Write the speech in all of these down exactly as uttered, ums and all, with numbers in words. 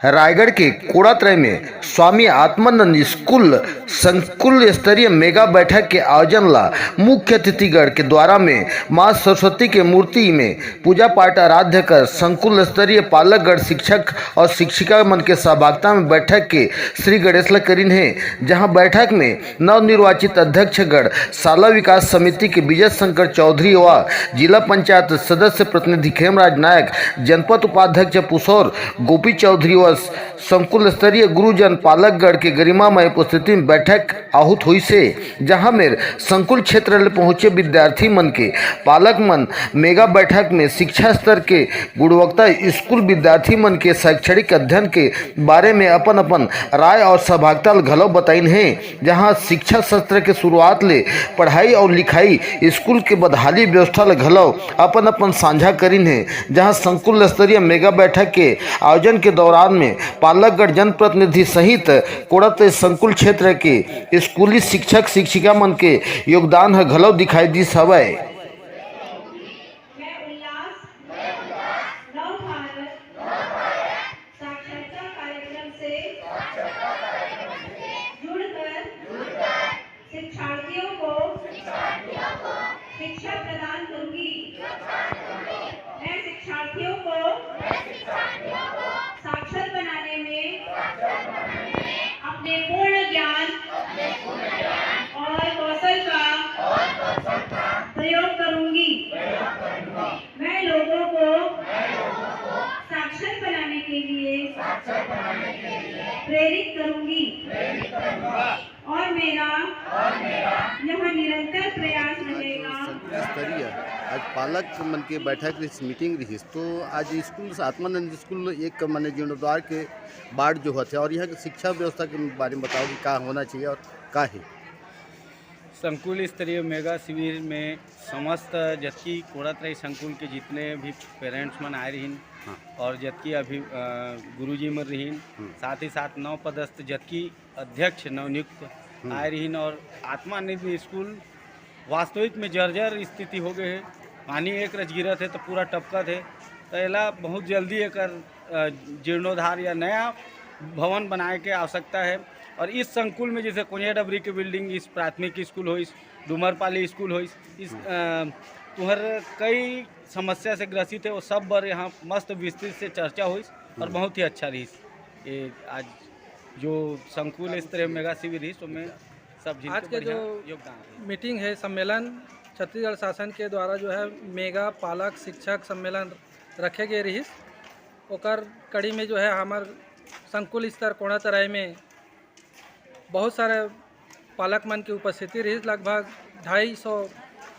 रायगढ़ के कोड़ातराई में स्वामी आत्मानंद स्कूल संकुल स्तरीय मेगा बैठक के आयोजन ला मुख्य अतिथिगण के द्वारा में माँ सरस्वती के मूर्ति में पूजा पाठ आराध्य कर संकुल स्तरीय पालकगण शिक्षक और शिक्षिका मन के सहभागिता में बैठक के श्री गणेश ला करिन हे, जहाँ बैठक में नवनिर्वाचित अध्यक्षगण शाला विकास समिति के विजय शंकर चौधरी व जिला पंचायत सदस्य प्रतिनिधि खेमराज नायक, जनपद उपाध्यक्ष पुसौर गोपी चौधरी व संकुल स्तरीय गुरुजन पालकगण के गरिमामय उपस्थिति में बैठक आहूत होइस हे, जहां मेर संकुल क्षेत्र ले पहुंचे विद्यार्थी मन के पालक मन मेगा बैठक में शिक्षा स्तर के गुणवत्ता, स्कूल विद्यार्थी मन के शैक्षणिक अध्ययन के बारे में अपन अपन राय और सहभागिता ल घलो बताइन हे। जहां शिक्षा सत्र के शुरुआत ले पढ़ाई और लिखाई, स्कूल के बदहाली व्यवस्था ल घलो अपन अपन साझा करिन हे। जहां संकुल स्तरीय मेगा बैठक के आयोजन के दौरान में पालकगण जनप्रतिनिधि सहित कोड़ातराई संकुल क्षेत्र के स्कूली शिक्षक शिक्षिका मन के योगदान ह घलो दिखाई दिस हवय। मैं उल्लास नव भारत साक्षरता कार्यक्रम से जुड़कर शिक्षार्थियों को शिक्षा प्रदान करूंगी। मैं शिक्षार्थियों को साक्षर बनाने में अपने पूर्ण ज्ञान और कौशल का प्रयोग करूंगी। मैं लोगों को साक्षर बनाने के लिए प्रेरित करूंगी। और मेरा यह निरंतर प्रयास रहेगा। संकुल स्तरीय आज पालक मन के बैठक रहिस, मीटिंग रहिस, तो आज स्कूल से आत्मानंद स्कूल एक माने जीर्णोद्धार के बाट जो होथे और यहाँ के शिक्षा व्यवस्था के बारे में बताओ कि का होना चाहिए और का है। संकुल स्तरीय मेगा शिविर में समस्त जतकी कोड़ातराई संकुल के जितने भी पेरेंट्स मन आए रहिन हाँ। और जतकी अभी अ, गुरुजी मन रहिन, हम्म। साथ ही साथ नव पदस्थ जतकी अध्यक्ष नवनियुक्त हम्म। आए रहिन और आत्मानंद स्कूल वास्तविक में जर्जर स्थिति हो गए हे। पानी एक रच गिरत हे तो पूरा टपकत हे, तो एला बहुत जल्दी एकर अ, जीर्णोद्धार या नया भवन बनाए के आवश्यकता है। और इस संकुल में जैसे कोनिया डबरी के बिल्डिंग, इस प्राथमिक स्कूल होइस, डूमरपाली स्कूल होइस, इस अ, तुहर कई समस्या से ग्रसित है, वो सब बर यहाँ मस्त विस्तृत से चर्चा होइस और हम्म। बहुत ही अच्छा रहिस। ये आज जो संकुल स्तरीय मेगा शिविर रहिस, ओमे सब झिन आज के के बढ़िया जो योगदान रहिस। मीटिंग है, सम्मेलन, छत्तीसगढ़ शासन के द्वारा जो है मेगा पालक शिक्षक सम्मेलन रखे गए रहिस, ओकर कड़ी में जो है हमर संकुल स्तर कोड़ातराई में बहुत सारे पालक मन के उपस्थिति रहिस, लगभग ढाई सौ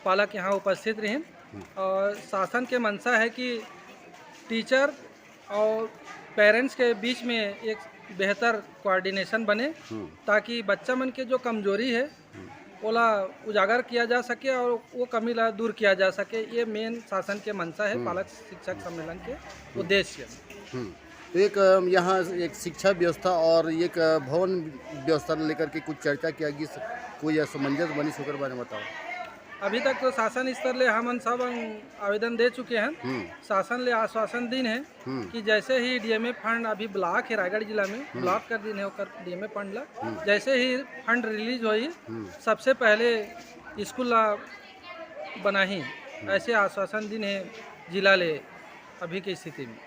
पालक यहाँ उपस्थित रहिन। हम्म। और शासन के मंशा है कि टीचर और पेरेंट्स के बीच में एक बेहतर कोऑर्डिनेशन बने, हम्म। ताकि बच्चा मन के जो कमजोरी है, हम्म। ओला उजागर किया जा सके और वो कमी ला दूर किया जा सके। ये मेन शासन के मंशा है हम्म। पालक शिक्षक सम्मेलन के हम्म। उद्देश्य। हम्म। तो एक, अम, यहाँ एक शिक्षा व्यवस्था और एक, अ, भवन व्यवस्था लेकर के कुछ चर्चा किया गिस, कोई असमंजस बनिस, ओकर बारे में बताओ। अभी तक तो शासन स्तर ले हमन सब आवेदन दे चुके हैं, हम्म। शासन ले आश्वासन दिन है हम्म। कि जैसे ही डीएमए फंड अभी ब्लॉक है रायगढ़ जिला में, हम्म। ब्लॉक कर दिन है ओकर डीएमए फंड ला, हम्म। जैसे ही फंड रिलीज होई, हम्म। सबसे पहले स्कूल ला बनाही, हम्म। ऐसे आश्वासन दिन है जिला ले अभी की स्थिति में।